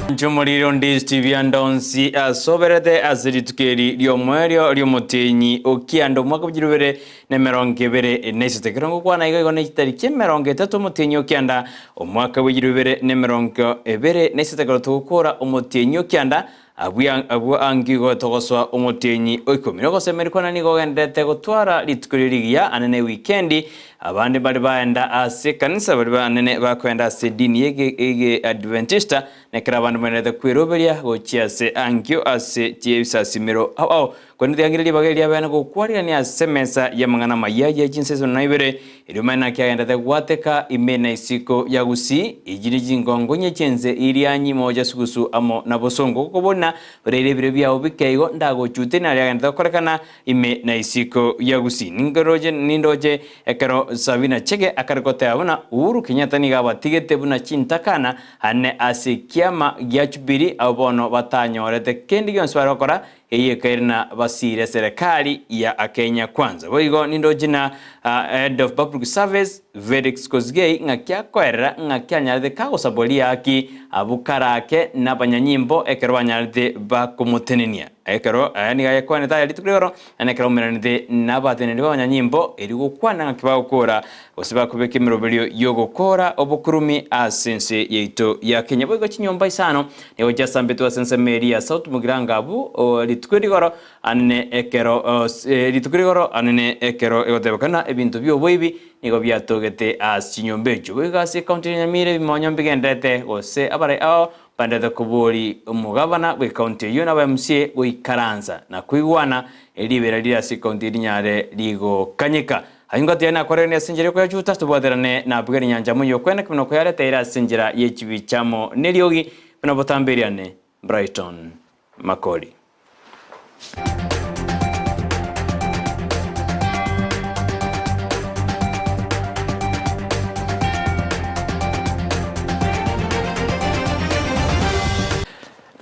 Inche omoriri onde Steve onsi asoberete ase rituko eri ri'omoerio ri'omotienyi o kianda omwaka bw'chilifu ibere na emerongo ebere na isato. Ekero ngokwana iga igo ne chitariki 30 omotienyi o kianda omwaka bw'echilifu ibere na 23 ekero togokora omotienyi o kianda Abwo abwo ange igo togosoa omotienyi o ikomi. Nogosemeria kwane nigo ogendererete gotwara rituko riria rigiya ane ne wikendi. Abande mbare baenda ase ekanisa baria banene bakoenda ase edini ye ege Adventista, na ekero abande bagendererete kweroberia gochia ase ankio ase chi'ebisasimero ao ao. Korende tiga ng'ire ribaga eria bene gokwarirania ase emesa y'amang'ana amayia ye chinsa isano na ibere, erio omanye naki agenderete gwateka ime na isiko ya Gusii, echi ne chingongo inye chi'ense Irianyi, Mocha, Sugusu amo na Bosongo. Gokobuna oreire ebiro biao bike igo, ndagochute naria agenderete gokorekana ime na isiko ya Gusii. Ninkoroche nindoche ekero Sabina Chege akare goteba buna Uhuru Kenyatta nigo abatigete buna chintakana ane ase ekiama gia Jubilee abwo bono batanyorete kende gionsi bare gokora Eyio ekaire na basiire serikali ya Kenya Kwanza. Boigo nindoche na Head of Public Service Felix Kosgei ng'aki akoerera ng'aki anyarete kagosabwa riaki abwo karake nabanyanyimbo ekero banyarete bakomotenenia. Ekero aya nigo ayekwanete aya rituko rigoro naende ekero aumeranete nabateneneri b'abanyanyimbo erio gokwana ng'aki bagokora gose bakobeka emeroberio y'ogokora obokurumi ase ense yaito ya Kenya. Boigo chinyomba isano nigo chiasambetwe ase ensemo eria ya South Mugirango abwo rituko rigoro anene ekero rituko rigoro anene ekero egotebekana ebinto bi'oboibi nigo biatogete ase chinyomba echio. Boigo ase ekaunti ya Nyamira ebimonyo mbigendererete gose abarai ao baendererete kobori omogabana bw'ekaunti eyio na aba MCA goikaransa na koigwana ribera rire ase ekaunti rinyare rigokanyeka. Ayio ngatiga nakoreganie ase enchera y'okoyachuta, tobwaterane na Abigaili nyancha amo y'okwena ki buna okoyareteire ase enchera ye chibicha amo neriogi buna botambe riane. Brighton Makori.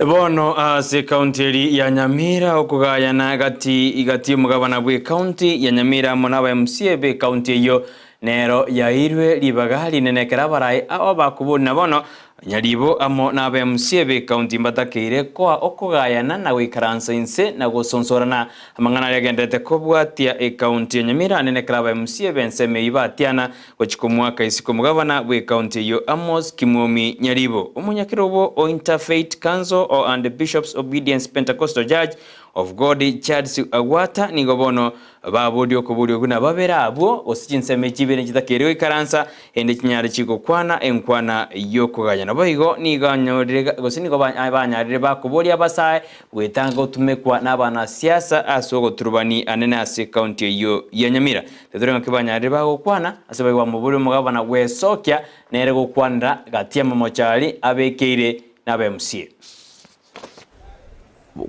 Bono ase ekaunti eri ya Nyamira okogayana gati gati y'omogabana bw'ekaunti ya Nyamira amo na aba MCA b'ekaunti eyio nero yaeirwe ribaga rinene ekero abaraai aba bakoborina bono Nyaribo amo na aba MCA b'ekaunti mbatakeire koa okogayana na goikaransa inse na gosonsorana amang'ana aria agenderete kobwatia ekaunti ya Nyamira anene ekero aba MCA b'ensemo eyio batiana Gochia komoaka isiko omogabana bw'ecounty eyio Amos Kimwomi Nyaribo, omonyakerobo o Interfaith Council o and Bishops Obedience Pentecostal Church of God Charles Agwata nigo bono baboria okoboria okwo nababere abwo gose chinsemo echi ibere nchitakeire goikaransa ende chinyare chigokwana enkwana y'okogayana. Boigo nigo anyorire gose nigo banyarire bakoboria abasae goetanga gotumekwa nabanasiasa ase ogoturubani anene ase ecounty eyio ya Nyamira. Petero ng'aki banyarire bagokwana ase baria bamoboria omogabana bw'esokia, nere gokwanera gati y'amamochari abekeire n'abemusie.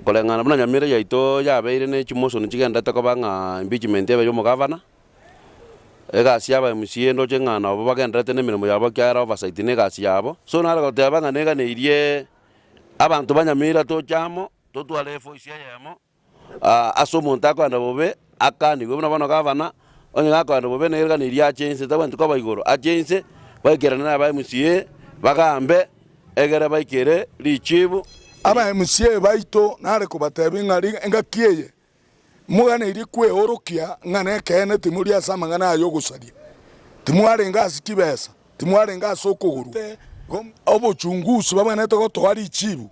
Koreng'ana buna nyamira yaito yabeire ne chimotion chigenderete koba ng'a impeachment ebe ya omogavana, egasi ya aba MCA ndoche ng'a nabo bagendererete na emeremo yabo ekiagera oversight na egasi yabo. So nare goteba ng'a neganeirie abanto ba Nyamira toche amo, totware evoice eyemo. Ase omonto akoenda bobe, akanigwe buna bono gavana, onye gakoenda bobe nere riganeri ache inse, tabwenereti koba igoro, ache inse, baikerane na aba MCA, bagambe, egere baikere richibu. Aba MCA baito nare kobatebia ng'a engaki eye moganeirie kweorokia ng'a nekeene timori ase amang'ana aya ogosaria, timwarenge ase chibesa, timwarenge ase okogorwa. Obochungusi babwenerete gotoa richibu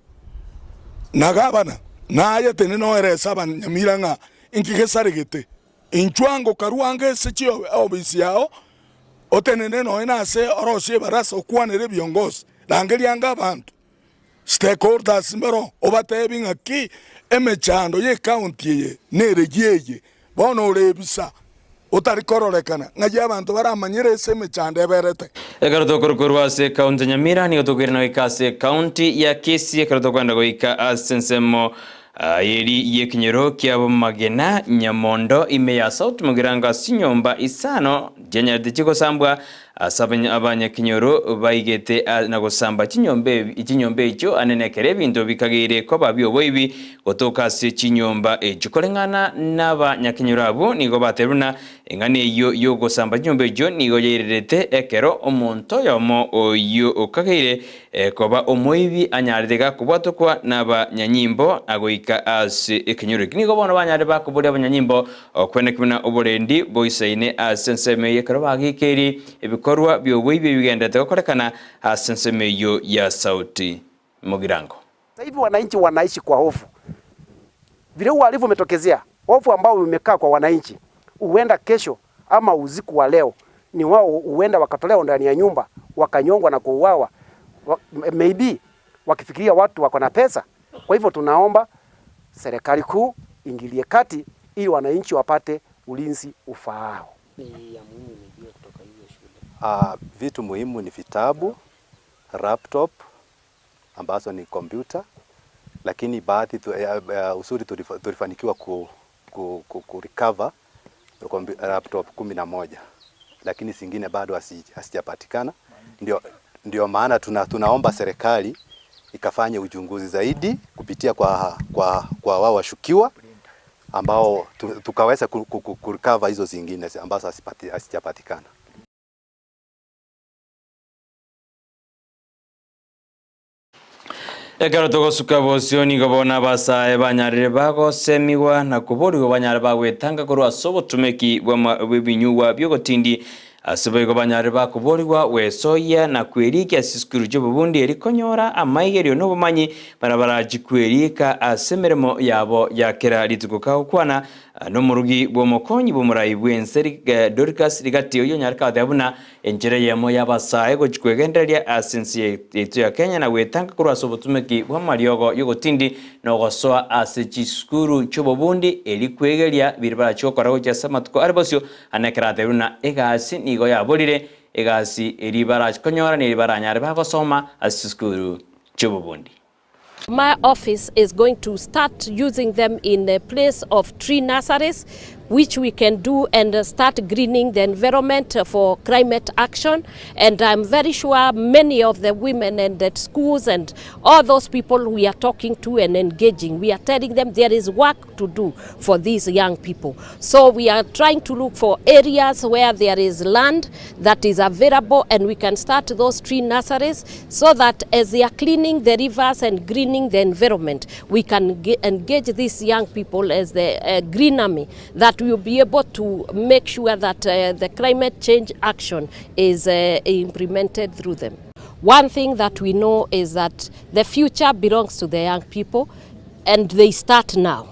na gavana, na aye tenena oerese abanyamira ng'a inki gesaregete. Inchuo ango karue ange ase chiofisi yao, otenene nonya nase orosie ebarasa okwanere ebiongosi, rangeria ange abanto, stakeholders mbaro, obatebi ng'aki emechando y'ecounty eye neregia eye, bono ore ebisa. Otari kororekana, ng'ai abanto baramanyere ase emechando eberete? Ekero tokorwa korwa ase ekaunti ya Nyamira nigo tokoirana goika ase ekaunti ya Kisii ekero tokoenda goika ase ensemo eri y'ekenyoro kia Bomagena Nyamondo ime ya South Mugirango ase chinyomba isano chianyarete chigosambwa ase abanyakenyoro baigete na gosamba chinyomba echio anene ekero ebinto bikageire koba bi'oboibi gotoka ase chinyomba echio. Koreng'ana nabanyakenyoro abwo nigo batebirie buna. Eng'ana eyio y'ogosamba chinyomba echio nigo yairerete ekero omonto oyomo oyio okageire koba omoibi anyarete gakobwatokwa nabanyanyimbo na goika ase ekenyoro eke. Nigo bono banyarire bakoboria abanyanyimbo okweneki buna oborendi boisaine ase ensemo eyio ekero bageikeirie ebikorwa bi'oboibi ebigendererete gokorekana ase ensemo eyio ya Sauti Mugirango. Sasa hivi wananchi wanaishi kwa hofu, vile uhalifu umetokezea, hofu ambao imekaa kwa wananchi, huenda kesho ama usiku wa leo ni wao huenda wakatolewa ndani ya nyumba wakanyongwa na kuuawa, maybe wakifikiria watu wako na pesa. Kwa hivyo tunaomba serikali kuu ingilie kati ili wananchi wapate ulinzi ufaao. Vitu muhimu ni vitabu, laptop ambazo ni kompyuta, lakini baadhi tu, uzuri tulifanikiwa ku recover laptop 11, lakini zingine bado hazijapatikana. Ndio maana tunaomba serikali ikafanye uchunguzi zaidi kupitia kwa wao washukiwa ambao tukaweza ku recover hizo zingine ambazo hazijapatikana. Ekero togosuka bosio nigo bono abasae banyarire bagosemigwa na koborigwa banyare bagwetanga korwa ase obotumeki bw'ebinyugwa bi'ogotindi ase boigo banyarire bakoborigwa gwesoyia na kwerikia ase esukuru chi'obobundi eri konyora amaigerio na obomanyi barabara chikwerika ase emeremo yabo ya kera rituko kagokwana n'omorugi bw'omokonyi bw'omorai bw'ense Dorcas Rigati oyo onyare kagoteba buna enchera eyemo y'abasae gochi kwegendereria ase ense yaito ya Kenya na gwetanga korwa ase obotumeki bw'amariogo y'ogotindi na ogosoa ase chisukuru chi'obobundi eri kwegeria biri barachi gokora gochia ase amatuko are bosio ane ekero atebire buna egasi nigo yaborire egasi eri barachi konyora na eri baranyare bagosoma ase chisukuru chi'obobundi. My office is going to start using them in the place of tree nurseries, which we can do and start greening the environment for climate action. And I'm very sure many of the women and at schools and all those people we are talking to and engaging, we are telling them there is work to do for these young people. So we are trying to look for areas where there is land that is available and we can start those tree nurseries so that as they are cleaning the rivers and greening the environment, we can engage these young people as the green army that will be able to make sure that the climate change action is implemented through them. One thing that we know is that the future belongs to the young people, and they start now,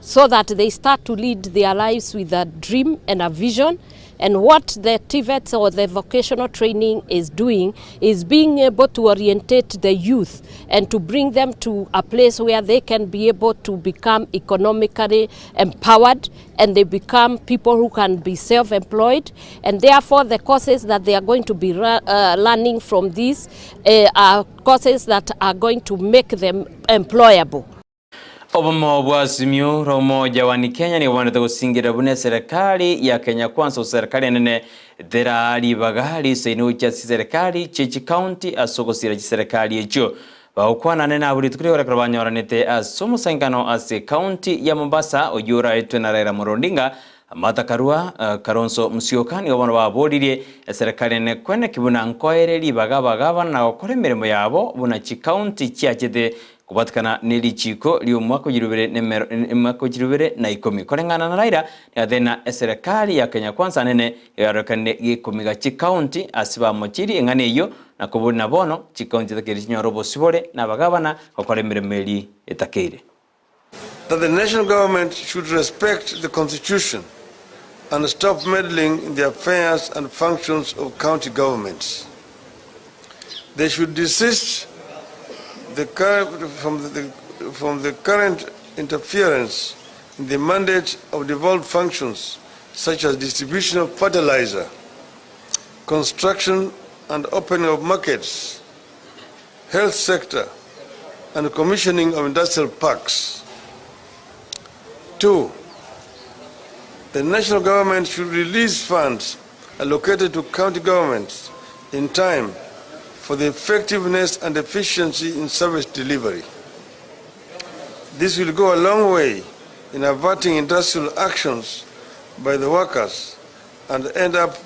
so that they start to lead their lives with a dream and a vision. And what the TVETs or the vocational training is doing is being able to orientate the youth and to bring them to a place where they can be able to become economically empowered and they become people who can be self-employed. And therefore the courses that they are going to be learning from these are courses that are going to make them employable. Obomo bwa Azimio la Umoja wa Kenya nigo bonete gosingira buna serikali ya Kenya Kwanza serikali enene theraribaga risaine gochia ase serikali chie county ase ogosira chiserikali echio bagokwanane na buri rituko rigorekero banyoranete ase omosankano ase county ya Mombasa oyio oraetwe na Raila Amolo Odinga Martha Karua Kalonzo Musyoka nigo bono baboririe eserikali ene kweneki buna nkoere ribaga abagabana na gokora emeremo yabo buna chikaunti chiachete kubatikana nerichiko ri'omwaka 2010 koreng'ana na Raila nigathena eserikali ya Kenya Kwanza nene igarokanire gikomiga chikaunti ase bamochiri eng'ana eyio na kobori na bono chikaunti etakeire chinyore obosibore na abagabana gokora emeremo eri etakeire. That the national government should respect the constitution and stop meddling in the affairs and functions of county governments. They should desist from the current interference in the mandate of devolved functions such as distribution of fertilizer, construction and opening of markets, health sector, and commissioning of industrial parks. 2, the national government should release funds allocated to county governments in time for the effectiveness and efficiency in service delivery. This will go a long way in averting industrial actions by the workers and end up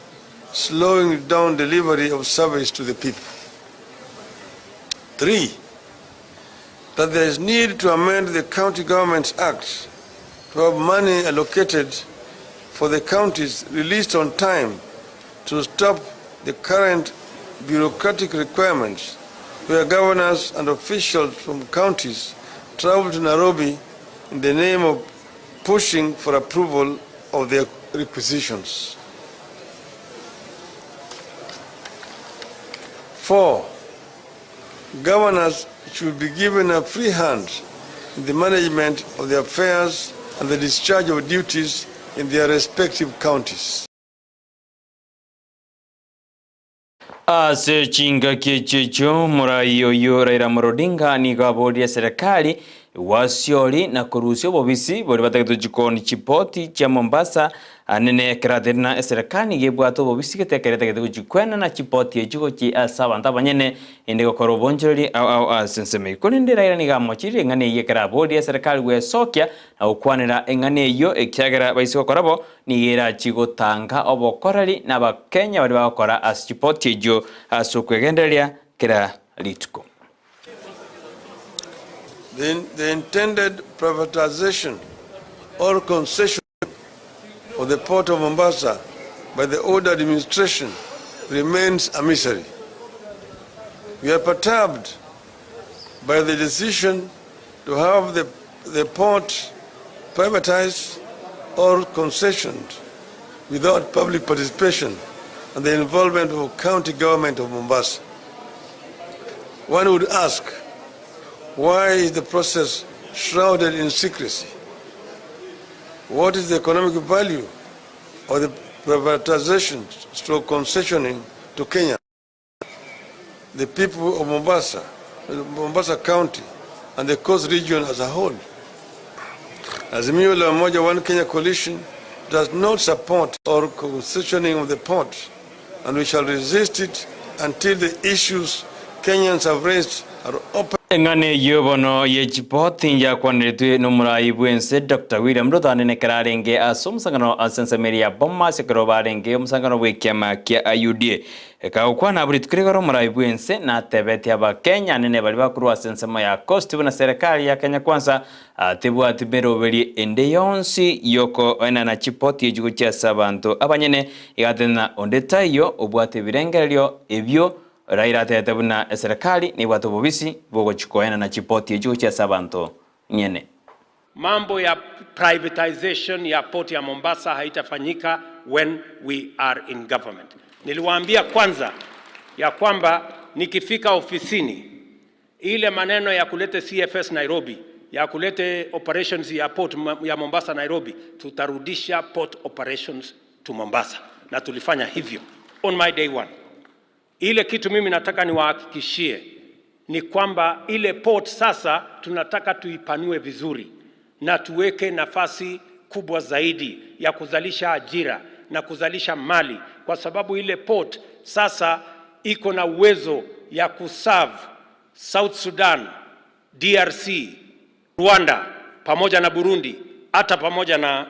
slowing down delivery of service to the people. 3, that there is need to amend the County Governments Act to have money allocated for the counties released on time to stop the current bureaucratic requirements where governors and officials from counties travel to Nairobi in the name of pushing for approval of their requisitions. 4, governors should be given a free hand in the management of their affairs and the discharge of duties in their respective counties. Ase chingaki echio echio morai oyio Raila Amolo Odinga nigo aborie serikali gwasiori na korusia obobisi boria batagete chikoni chipoti chia Mombasa anene ekero atebire na eserekari nigo ebwate obobisi gete ekero etagete gochikwenana chipoti echio gochia ase abanto abanyene ende gokora obonchoreri ao ao ase ensemo eyio. Korende Raila nigo amochire ring'ana eyio ekero aborie eserekari gwesokia na gokwanera eng'ana eyio ekiagera baise gokora bo Nigo erachie gotanga obokoreri na Abakenya baria bagokora ase chipoti echio ase okwegendereria kera rituko. The intended privatization or concession of the Port of Mombasa by the old administration remains a mystery. We are perturbed by the decision to have the, the port privatized or concessioned without public participation and the involvement of county government of Mombasa. One would ask, why is the process shrouded in secrecy? What is the economic value of the privatization stroke concessioning to Kenya? The people of Mombasa, Mombasa County, and the coast region as a whole. Azimio la Umoja One Kenya Coalition does not support or concessioning of the port, and we shall resist it until the issues Kenyans have raised are open. Eng'ana eyio bono ye chipoti yakwaneretwe nomorai bw'ense Doctor William Ruto anene ekero arenge ase omosangano ase ensemo eria ya Bomas ekero barenge omosangano bw'ekiama kia UDA. Ekagokwana abwo rituko rigoro omorai bw'ense natebetie Abakenya anene baria bakorwa ase ensemo ya Coast buna serikali ya Kenya Kwanza tebwati meroberi ende yonsi yokoenana chipoti echi gochia ase abanto abanyene igateba onde taiyo obwate ebirengererio ebio Raila atebete buna eserekari nebwate obobisi bogochia koenana chipoti echi gochia ase abanto nyene. Mambo ya privatization ya port ya Mombasa haitafanyika when we are in government. Niliwaambia kwanza ya kwamba nikifika ofisini ile maneno ya kulete CFS Nairobi, ya kulete operations ya port ya Mombasa Nairobi, tutarudisha port operations to Mombasa, na tulifanya hivyo on my day one. Ile kitu mimi nataka niwahakikishie ni kwamba ile port sasa tunataka tuipanue vizuri na tuweke nafasi kubwa zaidi ya kuzalisha ajira na kuzalisha mali, kwa sababu ile port sasa iko na uwezo ya kuserve South Sudan, DRC, Rwanda pamoja na Burundi, hata pamoja na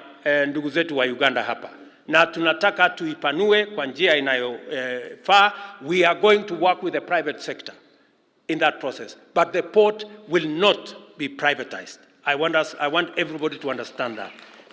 ndugu zetu wa Uganda hapa, na tunataka tuipanue kwa njia inayofaa. We are going to work with the private sector in that process, but the port will not be privatized. I want everybody to understand that.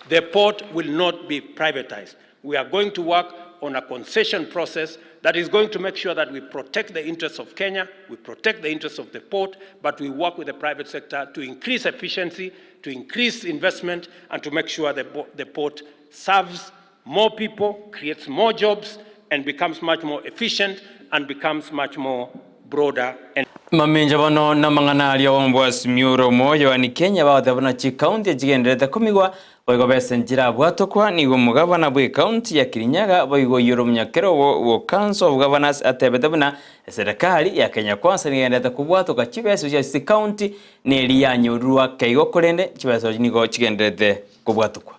The port will not be privatized. We are going to work on a concession process that is going to make sure that we protect the interests of Kenya, we protect the interests of the port, but we work with the private sector to increase efficiency, to increase investment, and to make sure the port serves more people, creates more jobs, and becomes much more efficient and becomes much more broader. And Mamincha bono namang'ana aria omobuasi Miura omoyo ani Kenya bagoteba buna chikaunti echigendererete komigwa boigo besa nchirabwatokwa nigo omogabana bwe ekaunti ya Kirinyaga boigo oyio omonyakero wo Council of Governors atebete buna eserekari ya Kenya Kwanza nigendererete kobwatoka chibesa chia chikaunti neri yanyorurwa keigo korende chibesa nigo chigendererete kobwatokwa.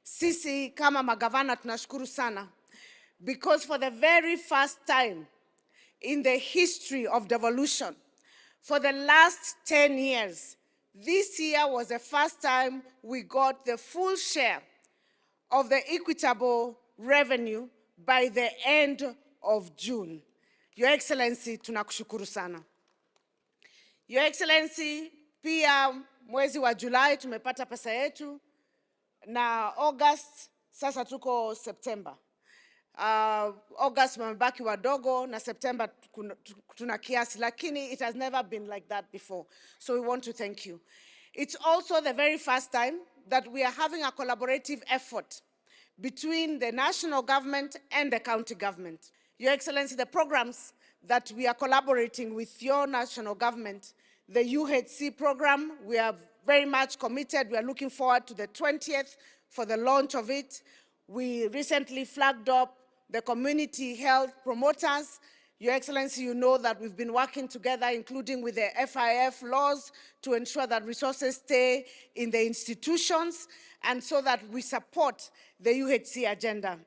Sisi kama magavana tunashukuru sana because for the very first time in the history of devolution, for the last 10 years, this year was the first time we got the full share of the equitable revenue by the end of June. Your Excellency, tunakushukuru sana. Your Excellency, pia mwezi wa Julai tumepata pesa yetu na August, sasa tuko September. August wamebaki wadogo na September tuna kiasi, lakini it has never been like that before. So we want to thank you. It's also the very first time that we are having a collaborative effort between the national government and the county government. Your Excellency, the programs that we are collaborating with your national government, the UHC program, we are very much committed. We are looking forward to the 20th for the launch of it. We recently flagged up the community health promoters. Your Excellency, you know that we've been working together, including with the FIF laws, to ensure that resources stay in the institutions and so that we support the UHC agenda.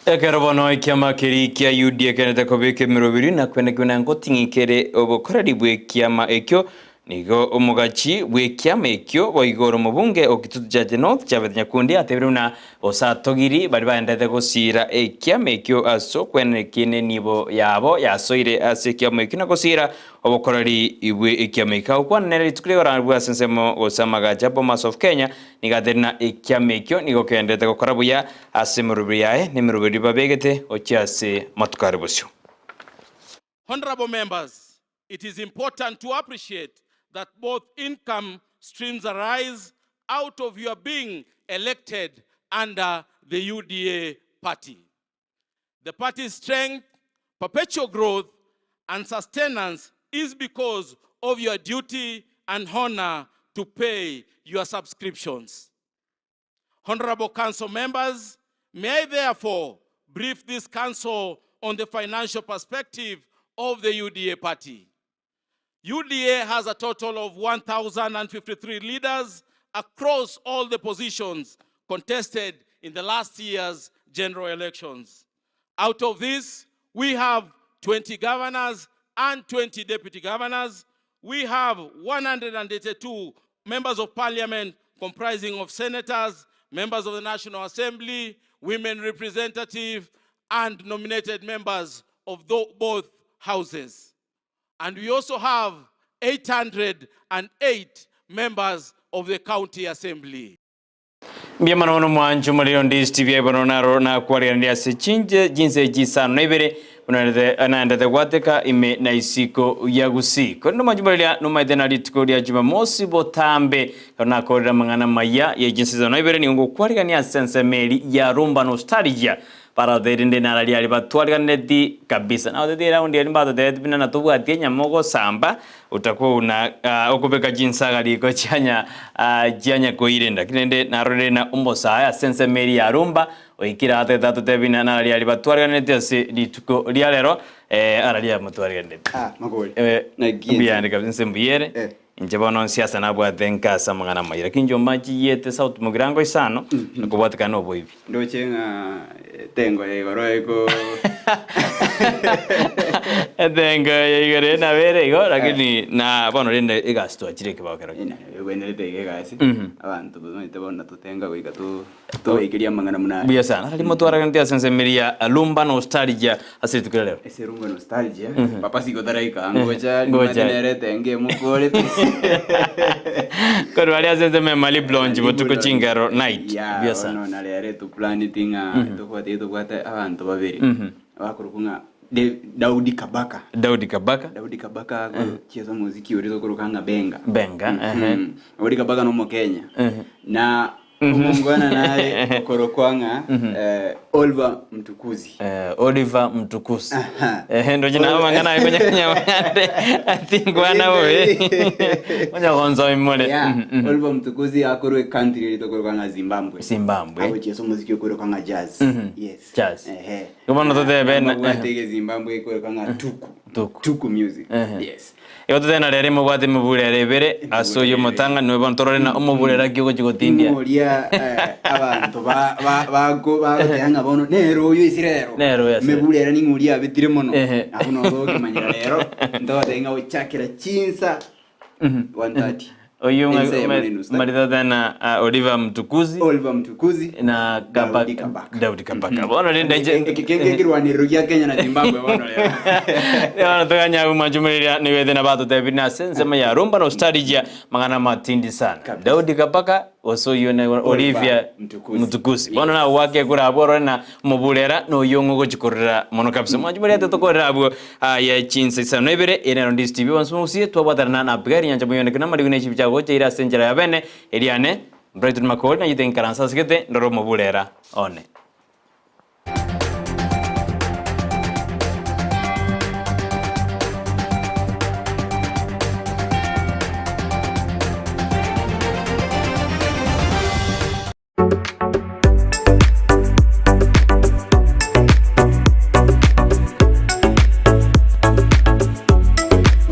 Ekero bono ekiama keri kia UDA kenete kobeka emeroberi na kwene kwena ngoting'ikere obokoreri bwa ekiama ekio nigo omogachi bwa ekiama ekio boigoro omobunge o Kitutu Chache North Japhet Nyakundi atebire buna osatogiri bari baendete gosira ekiama ekio ase okwenekine nibo yabo yasoire ase ekiama ekio na gosira obokoreri bwa ekiama ekio. Agokwanera rituko rigoro bwa ase ensemo gose amagacha Bomas of Kenya nigateri na ekiama ekio nigo kendete gokora buya ase emeroberi yaye na emeroberi babegete gochia ase matuko are bosio. Honorable members, it is important to appreciate that both income streams arise out of your being elected under the UDA party. The party's strength, perpetual growth, and sustenance is because of your duty and honor to pay your subscriptions. Honorable Council members, may I therefore brief this council on the financial perspective of the UDA party. UDA has a total of 1,053 leaders across all the positions contested in the last year's general elections. Out of this, we have 20 governors and 20 deputy governors. We have 182 members of parliament comprising of senators, members of the National Assembly, women representative, and nominated members of both houses. And we also have 808 members of the county assembly. Mbuya mono mwancho morero ndi TV bono naro nakwariganĩria ase chinje jinse chisano na ibere naendete gwateka ime na isiko ya Gusii korende mwancho moreria nomaete na rituko ria Jumamosi botambe karo nakorera mang'ana maya ya jinsi isano na ibere nigo ngokwarigania ase ensemeri ya Rumba Nostalgia baratherinde nararia ari batwariganeti kabisa na otete raundi eri mbatotebeti buna natobwatie enyama ogosamba utakuwa una okobeka chinsaga riko chianya chianya koirenda lakini narorere na omosaya ase ensemeri ya Rumba oikire atete atotebi na nararia ari batwariganeti ase rituko ria rero araria motwariganeti. Magori. Mbuyande kabisa nse mbuyere inche bono nsiasa nabwate nkasa mang'ana maya lakini inche omachiyete sauti mugirango isano nakobwatekana oboibi. Ndoche ng'a tengo ya igoro eko Etengo ya igoro nabere igo lakini na bono rende egasi twachire ekebao kero Egwenerete iga egasi abanto bamaete bono totenga goika tobaikeria amang'ana muna Buya sana rari motwaraganete ase ensemeri ya Rumba Nostalgia ase rituko ria rero. Ese Rumba Nostalgia papa siko taraika ngocha Ngocha. nere tenge mukorete Korwa aria ase ensemo ya Mali Blonde botuko chingero night. Buya sana. Bono narere tuplaneti ng'a tobwate tobwate abanto babere bakoruka ng'a Daudi Kabaka. Daudi Kabaka. Daudi Kabaka agochiesa muziki ori tokoruka ng'a Benga. Benga. Daudi Kabaka no Mokenya. Na omongwana naye okorokwa ng'a Oliver Mtukuzi. Oliver Mtukuzi. Ndo jina mang'ana aye konya atingwana bobe. Konya gonzo imole. Oliver Mtukuzi akorwe country eri tokoruka ng'a Zimbabwe. Zimbabwe. Agochiesa omuziki okoroka ng'a jazz. Yes. Jazz. Bono totebe na Obwate Zimbabwe ekoroka ng'a Tuku. Tuku. Tuku music. Yes. Igo totebe rere mobwate emebure ebere ase oyo omotanga niwe bono torore na omoburera ki ogochi gotindia. Moria abanto bagoteba ng'a bono nero oyo ase rero. Nero oyo ase rero. Mebure ere ning'o oria abetire mono. Abwo nogo okemanyera rero ntogoteba ng'a gochakera chinsa 1:30. Oyo Ense eyemo na enusu. marithatana Oliver Mtukudzi Oliver Mtukudzi na Daudi Kabaka. Daudi Kabaka. Bono rende inche Eke kekirwaniriro gia Kenya na Zimbabwe bono rero. Bono toganya mwanchumereria nigo na batotebiri na ase ensemo ya rumba nostalgia mang'ana matindi sana. Daudi Kabaka gose oyio ne Olivia Mtukudzi. Bono nawe gwake kura abwo orore na omoburera na oyio ng'o ogochi korera mono kabisa. Mwanchumereria totokorera abwo Aye chinsa isano na ibere, ere nero Ndisi TV bonsi mogusie, twabwatanana na Abigaili nyancha moyoneke na amariko ne chibi chia gocha ire ase enchera ya bene, eriane, Brighton Makori, nayete inkaransa asegete, ndore omoburera one.